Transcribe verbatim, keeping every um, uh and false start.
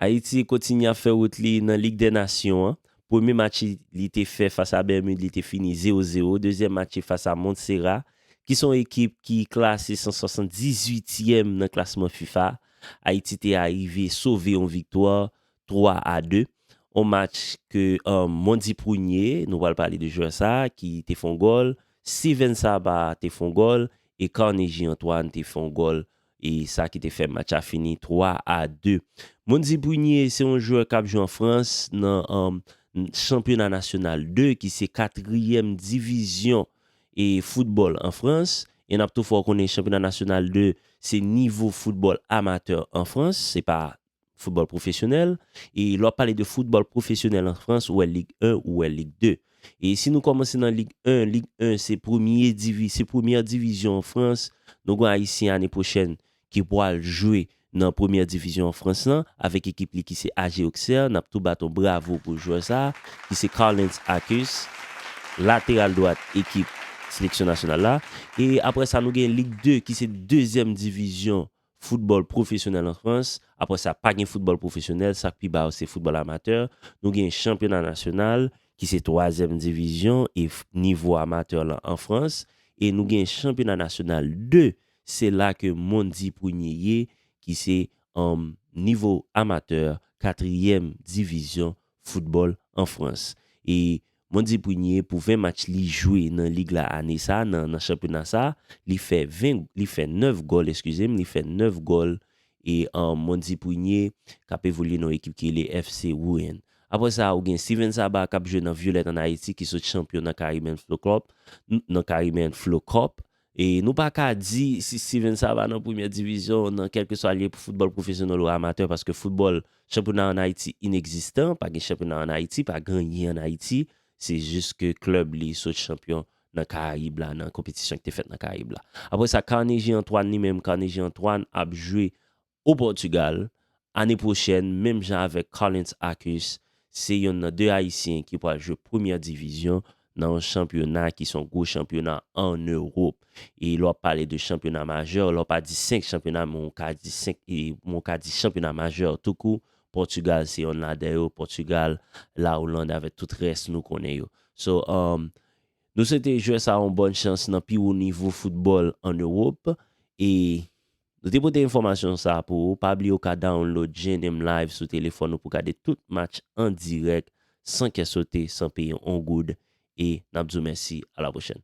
Ayiti kontinye ap fè wout li nan Lig dè Nasyon an. Premye match li, li te fè fas a Bèmid, li te fini zewo zewo. Dezyèm match li fas a Montserrat, ki se yon ekip ki klase san swasanndizuityèm nan klasman fifa. Ayiti te arive sove yon viktwa twa a de. Yon match ke, um, Mondy Prunier, nou pral pale de jwè sa a, ki te fè yon gòl, Steven Saba te fè yon gòl, e Carnegie Antoine te fè yon gòl, e sa ki te fè match la fini twa a de. Mondy Prunier se yon jwè k ap jwe an Frans nan, um, chanpyona nasyonal de, ki se katriyèm divizyon e foutbòl an Frans. E n ap tou fè w konnen chanpyona nasyonal de se nivo foutbòl amatè an Frans, se pa foutbòl pwofesyonèl. E lè w ap pale de foutbòl pwofesyonèl an Frans, ou wè Lig en, ou wè Lig de. E si nou kòmanse nan Lig en, Lig en se premye divi-, se premyè divizyon an Frans. Nou gen Ayisyen ane pwochèn ki pral jwe nan premyè divizyon an Frans lan, avèk ekip li ki se A G Auxerre. N ap tou bat yon bravo pou jwè sa a, ki se Carlens Aequs, lateral dwat ekip seleksyon nasyonal la. E apre sa, nou gen Lig de, ki se dezyèm divizyon foutbòl pwofesyonèl an Frans. Apre sa, pa gen foutbòl pwofesyonèl, sa k pi ba yo se foutbòl amatè. Nou gen chanpyona nasyonal, ki se twazyèm divizyon e f-, nivo amatè lan an Frans. E nou gen chanpyona nasyonal de, se la ke Mondy Prunier ye, ki se, um, nivo amatè, katriyèm divizyon foutbòl an Frans. E Mondy Prunier, pou ven match li jwe nan lig la ane sa, nan, nan chanpyona sa, li fè ven, li fè nèf gòl, eskize m, li fè nèf gòl. E, um, Mondy Prunier, k ap evolye nan yon ekip ki rele F C Rouen. Apre sa, ou gen Steven Saba k ap jwe nan Violet an Ayiti, ki sot chanpyon nan Caribbean Flow Club, n-, nan Caribbean Flow Cup. E nou pa ka di si Steven Saba nan premyè divizyon, nan kèlkeswa li ye pou foutbòl pwofesyonèl ou amatè, paske foutbòl, chanpyona an Ayiti inegzistan, pa gen chanpyona an Ayiti, pa gen anyen an Ayiti. Se jis ke klèb li sot chanpyon nan Karayib la, nan konpetisyon ki te fèt nan Karayib la. Apre sa, Carnegie Antoine li menm, Carnegie Antoine ap jwe o Pòtigal. Ane pwochèn, menm jan avèk Carlens Aequs, se yonn nan de Ayisyen ki pral jwe premyè divizyon nan yon chanpyona ki se yon gwo chanpyona ann Ewòp. E lè w ap pale de chanpyona majè, lè w pa di senk chanpyona, men w ka di senk, e, men w ka di chanpyona majè toukou. Pòtigal se yonn ladan yo, Pòtigal, La Hollande avèk tout rès nou konnen yo. So, um, nou swete jwè sa yon bòn chans nan pi wo nivo foutbòl ann Ewòp. E nou te pote enfòmasyon sa pou ou. Pa bliye w ka download J N M Live sou telefòn ou pou gade tout match an dirèk, san kè sote, san peye yon goud. E n ap di w mèsi. A la pwochèn.